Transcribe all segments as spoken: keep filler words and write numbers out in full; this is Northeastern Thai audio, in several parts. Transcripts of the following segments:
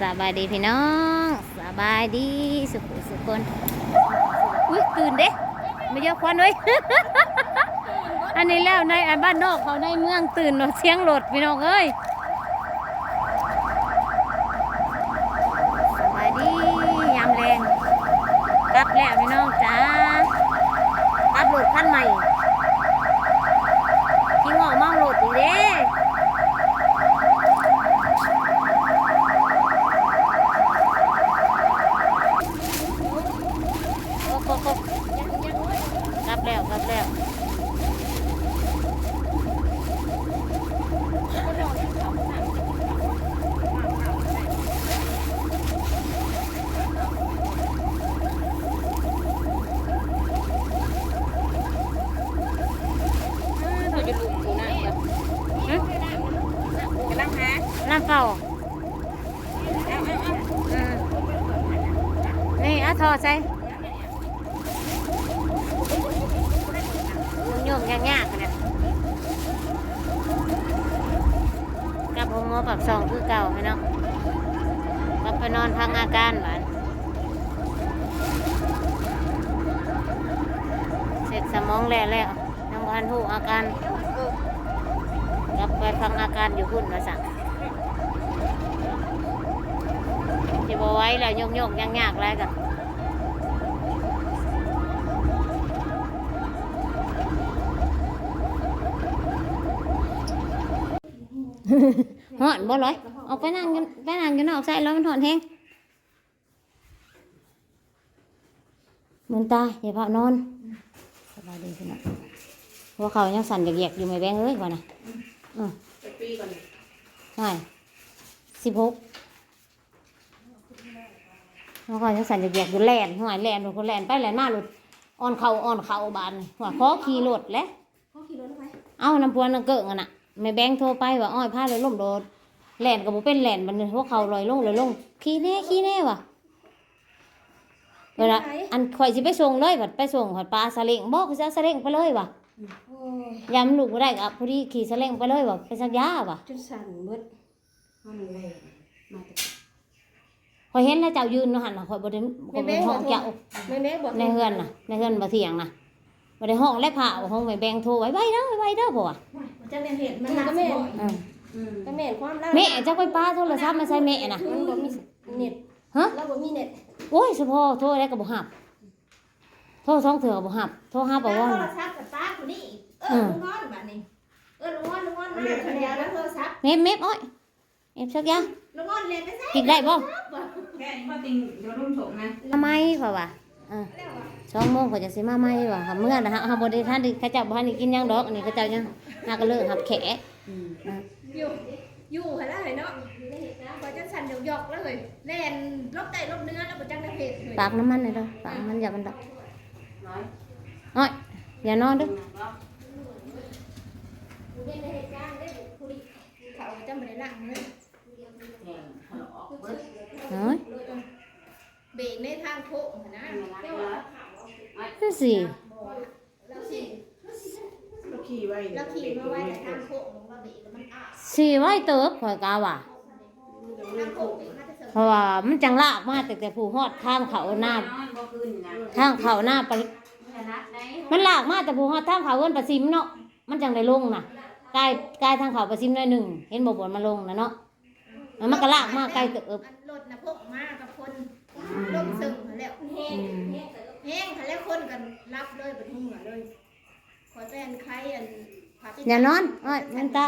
สบายดีพี่น้อง สบายดีสุขุสุคน อุ๊ย ตื่นเด้ มาเยอะควันเว้ย อันนี้แล้วในอันบ้านนอกเขาในเมืองตื่นเนาะ เสียงรถพี่น้องเอ้ย สบายดียามแลง กลับแล้วพี่น้องจ้า กลับรถคันใหม่ ขี้งอเมารถอีกเด้ กลับแล้ว กลับแล้ว เขาจะลุมกูนะ หึ กำลังหา น้ำเปล่า เอาเอาเอา อืม นี่ เอาถอดใส่ มันโยมยากๆเนี่ย กลับโรงหมอปากซองคือเก่าพี่น้อง กลับไปนอนพักอาการบาด เช็คสมองแล้วแล้ว ยังบ่ทันรู้อาการ กลับไปพักอาการอยู่พุ้นว่าซั่น สิบ่ไหวแล้ว โยกๆยากๆหลายกะ ฮ้อนบ่ลอย ออกไปนั่งอยู่ ไปนั่งอยู่นอกใส่แล้วมันฮ้อนแฮง เหมือนตา อย่าพานอน สบายดีพี่น้อง หัวเข่ายังสั่นแยกๆอยู่ แม่แบงเอ้ย ว่านะ อืม จักปีก่อนนี่ ใช่ สิบหก หัวเข่ายังสั่นแยกๆอยู่ แล่น ห้วย แล่น คนแล่นไปแล่นมา รถอ่อนเข่า อ่อนเข่าบาดนี่ หัวขอขี่รถแหละ เขาขี่รถไป เอาน้ำพวนน้ำเกิ่งอะน่ะ แม่แบงโทรไปว่า อ้อย พาเลยล้มโลด แล่นก็บ่เป็นแล่น บัดนี้หัวเข่าลอยลง ลอยลง ขี่แน่ ขี่แน่ว่ะ เวลา เป็นไง อันข่อยสิไปส่งเลย บัดไปส่ง ข่อยปาซาเล้ง บอกสิเอาซาเล้งไปเลยว่ะ โอ้ย ยามลูกบ่ได้ก็พอดีขี่ซาเล้งไปเลยว่ะ ไปสักยาว่ะ จนสั่นเบิด มันแล่นมาแต่ ข่อยเห็นแล้วเจ้ายืนอยู่หั่นน่ะ ข่อยบ่ได้ ข่อยบ่ได้ฮ้องเจ้า แม่แบงบอกโทร แม่แบงบอกโทร ในเฮือนน่ะ ในเฮือนบ่เถียงน่ะ บ่ได้ฮ้องและพาเอาห้องแม่แบงโทรไว้ ไวเด้อ ไวเด้อ เพราะว่า บ่จักแม่นเฮ็ด มันหนัก ก็แม่น สิบ่ อืม อืม ก็แม่นความลาว แม่เจ้าไปปาโทรศัพท์มาใส่แม่น่ะ มันบ่มีเน็ต ฮะ ลาวบ่มีเน็ต โอ้ย สะพอโทรแล้วก็บ่ฮับ โทรสองเทื่อก็บ่ฮับ โทรหาป้าว่อน โทรศัพท์กับป้าผู้นี้อีก เออ อืม ลุงงอนบัดนี้ เออ ลุงงอน ลุงงอนมา เดี๋ยว เดี๋ยวแล้วโทรศัพท์ เม็บ เม็บ โอ้ย เอฟซักยา น้องอ้อนเรียนไปไส กินได้บ่ แค่นี้พอติงเดี๋ยวรุ่นโถงนะ มาไหมเขาว่า เออ สองโมงเขาจะสิมาไหมว่า เมื่อนะฮะ เฮาบ่ได้ทันได้ เขาเจ้าบ่ทันได้กินหยังดอก อันนี้เขาเจ้ายัง หากะเลิกรับแขก อืม อ่ะ อยู่ อยู่หั่นล่ะเฮ้ยเนาะ อยู่ในเหตุการณ์ ข่อยจังสั่นหยอกๆแล้วเฮ้ย แล่นลบใต้ลบเหนือแล้วบ่จักได้เฮ็ดเฮ้ย ปากน้ำมันเลยเด้อ ปากน้ำมันอย่ามันดอก น้อย อ้อย อย่านอนเด้อ อยู่ในเหตุการณ์เด้อผู้นี้ เขาจำบ่ได้ล้างมือ แห้งถลอกเบิด เฮ้ย เบรกในทางโค้งหั้นนะ คือสิ เราขี่ เราขี่ไว้ เราขี่มาไว้แต่ทางโค้งลงมาเบรกแล้วมันอ้า สิไว้เติบ ข่อยกะว่า ทางโค้งเบรกมาแต่เสริม เพราะว่ามันจังลากมาตั้งแต่ผู้ฮอดทางเขาหน้า นอนบ่คืนนะ ทางเขาหน้าปะ ขนาดไหน มันลากมาแต่ผู้ฮอดทางเขาเอิ้นปะซิมเนาะ มันจังได้ลงน่ะ กาย กายทางเขาปะซิมหน่อยหนึ่ง เห็นบ่ บ่อนมันลงน่ะเนาะ มันก็ลากมาไกลเติบ อันรถนะพวกมากับคน ลงเซิงหั้นแหล้ว แห้ง อืม แห้งเติบ แห้งหั้นแหล้ว คนกันรับเลย บัดหัวเลย ขอแป้นไข่อันผัก อย่านอน อ้อย เงินตา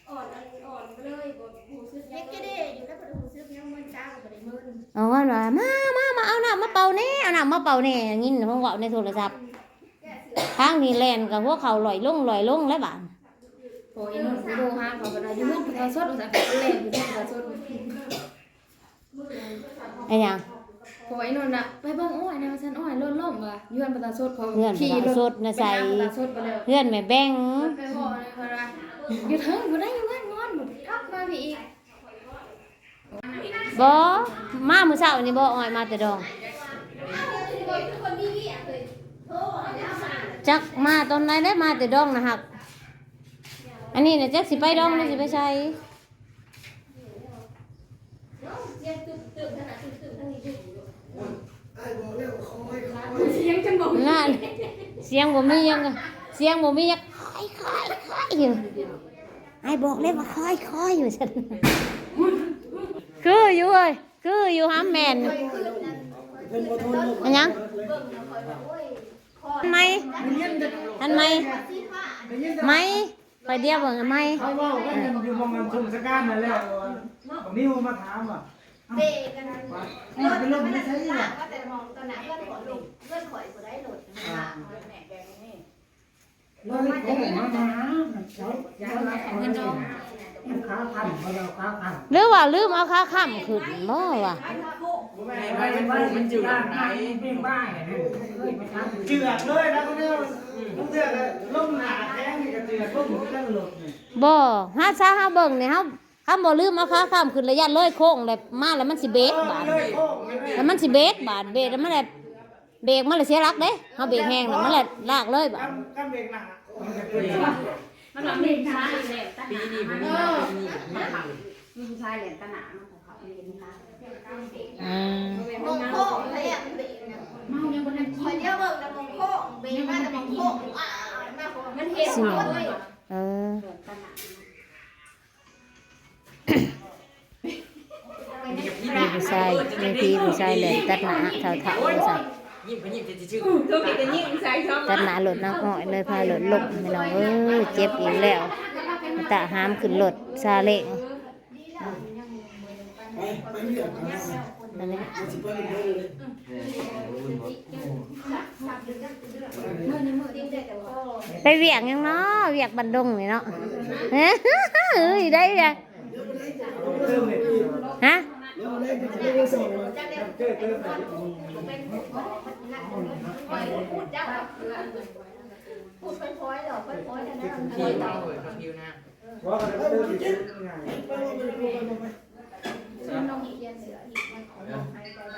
อ่อน อันอ่อนก็เลยบ่รู้สึกหยัง เฮ็ดแก่เด้อยู่แล้ว บ่ได้รู้สึกหยัง เงินตาก็บ่ได้เมิน เอาว่าว่า มา มา มาเอาน้ำมาเป่าแหน่ เอาน้ำมาเป่าแหน่ ยินเพิ่นเว้าในโทรศัพท์ ทางนี้แล่นกับหัวเข่าลอยลง ลอยลงแล้วบาด พออีนุ่นโทรหาเขาก็ได้ อยู่เฮือนประชาชนว่าซั่น เขาแล่นอยู่เฮือนประชาชน อะหยัง พออีนุ่นน่ะ ไปเบิ่งอ้อยแหน่ว่าซั่น อ้อยรถล้มว่ะ อยู่เฮือนประชาชน เขา เฮือนประชาชนน่ะ ขี่รถ ใส่ ไปหาประชาชนไปแล้ว เฮือนแม่แบง ไปบอกเลยเพิ่นว่า อยู่เทิงบ่ได้ อยู่เฮือนนอน กลับมาพี่อีก บ่ มามื้อเช้านี่บ่ อ้อยมาแต่ดอง จักมาตอนไหนแล้ว มาแต่ดองนะฮัก อันนี้น่ะจักสิไปดองหรือสิไปไส เสียงจังบ่ นั่น เสียงบ่มีหยัง เสียงบ่มีหยัง คอยคอยคอยอยู่ อ้ายบอกเลยว่าคอยคอยอยู่ซั่น คืออยู่เว้ย คืออยู่หำแม่น อันหยัง ทันไหม ทันไหม ไหม ไปเดียวเบิ่งไหม เขาเว้ากันอยู่หม่องอันทรงสการนั่นแหละ บักนิวมาถามว่า เอ้า เบรกกันนะ เอ้า ไปลงที่ไสล่ะ ว่าแต่มองตอนนั้นเพื่อนขอลง เพื่อนขออีกคนได้รถนะคะ อ่า แม่แบ่งนี่ เราได้ของมาหาเขา เดี๋ยวเราเอาเงินดอง ขาค้ำ เขาเอาขาค้ำ หรือว่าลืมเอาขาค้ำขึ้นบ่วะ บ่แม่น มัน มัน มันอยู่หลังไหน เจือกเลยนะ พวกเนี้ย พวกเนี้ย ลงหนาแข้งนี่ก็เจือก ลงอยู่ที่นั่นเลย บ่ หาซะเฮาเบิ่งนี่ เฮา คันบ่ลืมเอาขาค้ำขึ้น แล้วย่านเลยโค้ง แล้วมาแล้วมันสิเบรกบาด เลยโค้งเลย แล้วมันสิเบรกบาด เบรกแล้วมันแหละ เบรกมันเลยเสียหลักเด้ เฮาเบรกแฮงน่ะ มันเลยลากเลยบาด กำ กำเบรกหนัก มันหลังมีผู้ชายแหละตัดหน้า ปีนี้บ่มี เออ ปีนี้บ่มี มีผู้ชายแหละตัดหน้ามันของเขาเองนะคะ อืม มองโค้งเลยอะ เมายังบ่ทันกิน คอยเดียวเบิ่งแต่มองโค้ง เบรกมาแต่มองโค้ง อ่า มันเห็นเลย เออ ตัดหน้า มีผู้ชาย มีพี่ผู้ชายแล่นตัดหน้าเฒ่าๆว่าซั่น ยิ้มไปยิ้มจะชื่อ ตัดหน้ารถนางอ้อยเลย พารถล้ม พี่น้องเอ้ย เจ็บอีกแล้ว ตะหามขึ้นรถซาเล้ง ไป ไปเวียกกันนะ นั่นแหละ มันสิไปเป็นเดือนเลย ไปเวียกหยังเนาะ เวียกบันดงนี่เนาะ เฮ้ย ได้เลย ฮะ พูดค่อยๆหรอก ค่อยๆเท่านั้น ผิวนะ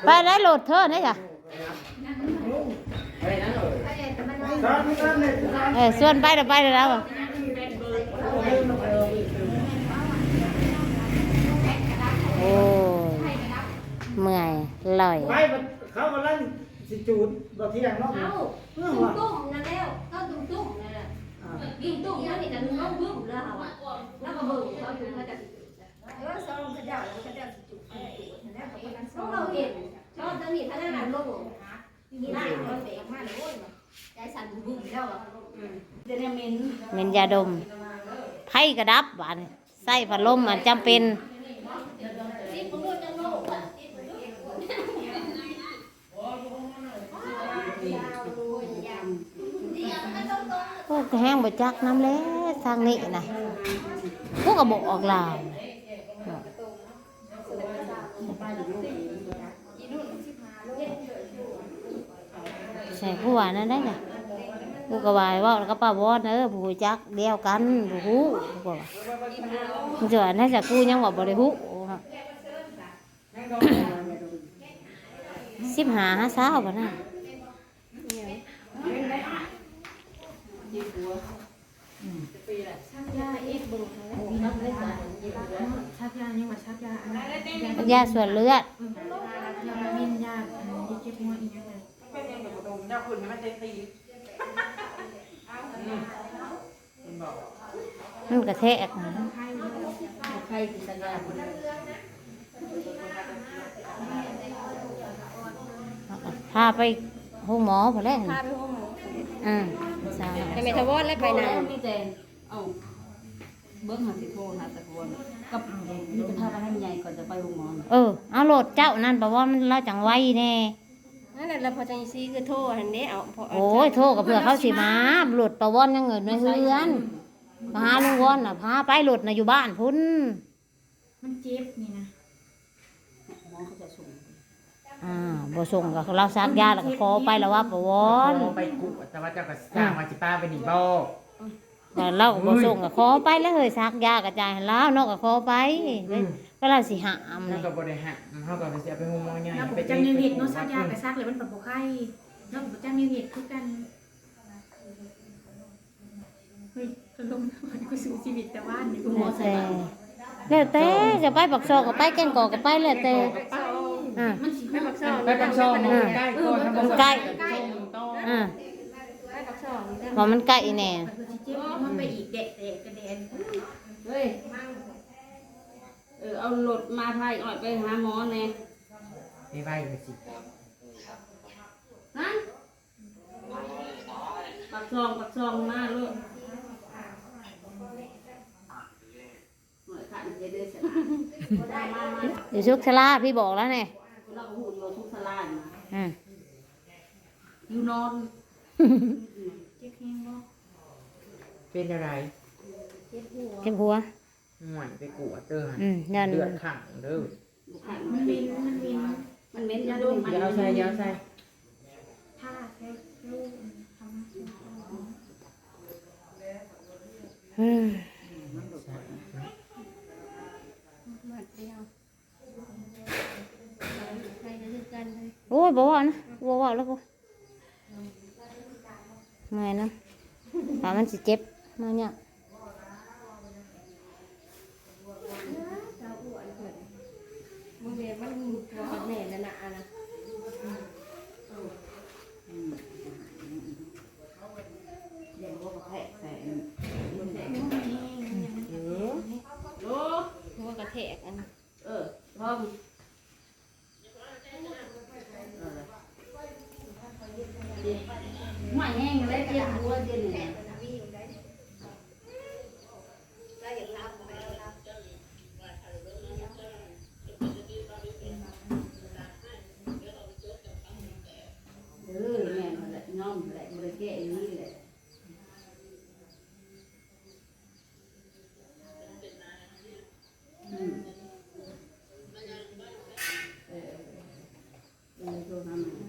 ไปได้โหลดเธอได้จ้ะ เออ ชวนไปเดี๋ยวไปเดี๋ยวแล้ว โอ้ย เมื่อยลอย ไป เขากำลังสิจูดบ่เที่ยงเนาะ เอา เออ ตุ้มๆนั่นแล้ว ก็ตุ้มๆนั่นแหละ อ่า ตุ้มๆนั่นนี่ก็ลงบึ้มแล้วอะ แล้วก็เบิ่งเขาอยู่เขาจะสิจูด เออ ซองเขาเจ้า เขาเจ้าสิจูด เขาเจ้าสิจูด แล้วเขาก็นั่งซอง เราเห็น ชอบจะมีพนักงานลง นี่นะ มันเบรกมาเลย ใจสั่นบึ้มแล้วอะ อืม จะได้เหม็น เหม็นยาดม ไฟกระดับบาดนี้ ใส่พัดลมอันจำเป็น โอ้ ก็แฮงบ่จักนำแหละ ทางนี้นะ กูก็บอกออกลาว ใส่ผู้ว่านั่นได้จ้ะ กูก็ว่าเว้าแล้วก็ป้าวอน เออ ผู้รู้จักเดียวกัน ผู้รู้ กูก็ว่า มึงจะว่านั่นจ้ะ กูยังว่าบ่ได้รู้ สิบห้าหาซาวบ่นะ ชักยาเอ็ดเบิ่งเขา ชักยายังว่าชักยาอันนั้น ยาส่วนเลือด ยาวินยาอันนี้เจ็บหัวอีหยังนะ เป็นยังไงบ่ตรงเจ้าคุณมันเต็มตี มันกระแทกนะ ไข้กินยา พาไปโรงหมอพอแล้ว พาไปโรงหมอ อ่า สาว แต่แม่ทวอนแล้วไปนำ มีแต่ เอ้า เบิ่งหาสิโทรหาตะโกน กับ มีแต่พาไปให้มันใหญ่ก่อนจะไปโรงหมอ เออ เอาโลดเจ้านั่น เพราะว่ามัน เราจังไวแน่ นั่นแหละ แล้วพอจังซี่คือโทรหั้นเด้ เอา พอ โอ้ย โทรก็เพื่อเขาสิมา โลดป้าวอนยังเงินในเฮือน มาหาลุงวอนน่ะ พาไป โลดน่ะอยู่บ้านพุ้น มันเจ็บนี่นะ หมอเขาจะส่ง อ่า บ่ส่งก็เราซักยาแล้วก็ขอไปแล้วว่าป้าวอน ขอไปกุ แต่ว่าเจ้าก็สร้างมาสิป้าไปนี่บ่ แต่เราก็บ่ส่งก็ขอไปแล้วเฮ้ย ซักยากระจายให้ลาวเนาะ ก็ขอไป อืม ก็ลาวสิห้าม เฮา นี่ ก็บ่ได้ห้าม เฮาก็สิเอาไปโรงหมอใหญ่ แล้วผม ไป จังแนวเฮ็ดเนาะ ซักยากระซักแล้วมันปะบ่ไข้ แล้วผมจังแนวเฮ็ดคือกัน เฮ้ย ลง กูสู้ชีวิตแต่ว่านี่ หมอใส่บาตร แล้วแต่ จะไปปากซองก็ไป แก่งกอกก็ไป แล้วแต่ อ่า มันสิไปปากซอง ไปปากซอง อ่า ใกล้กว่า มันใกล้ อ่า ไปปากซองนี่นะ ว่ามันใกล้แน่ มันสิเจ็บ มันไปอีกแดะแต่กระแดน เฮ้ยเออเอารถมาพายอ้อยไปหาหมอแน่ ไปไหวเลยสิ ฮะปากซองปากซองมาลูกหน่อยขันจะได้สนามมามามา อยู่สุขศาลา พี่บอกแล้วเนี่ย เราก็หูอยู่สุขศาลาอยู่นะ อืม อยู่นอน เจ็บแฮงบ่ เป็นอะไร เจ็บหัว เจ็บหัว ห่วยไปกวดเด้อ อืมนั่น เลือดขังเด้อ มันมินมันมินมันเหม็นอยู่ดม เดี๋ยวเอาใส่เดี๋ยวเอาใส่ ผ้าแค่ลูกทำ อืม หมัดเดียวใครจะคือกันเลย โอ้ยบอกว่านะบอกว่าแล้วกูเมื่อยนะขามันสิเจ็บมาเนี่ย เจ้าอ้วนเกินมึงเรียนมันหัวแม่นั่นน่ะอันนะ เดี๋ยวว่าแผลแผล เออ โลหัวกระแทกอัน เออพร้อม หัวแห้งแล้วเจ็บหัวเจ็บเนี่ยเออแม่นแหละน้องแหละบริแก้อย่างนี้แหละ อืมเออเออโทรหามัน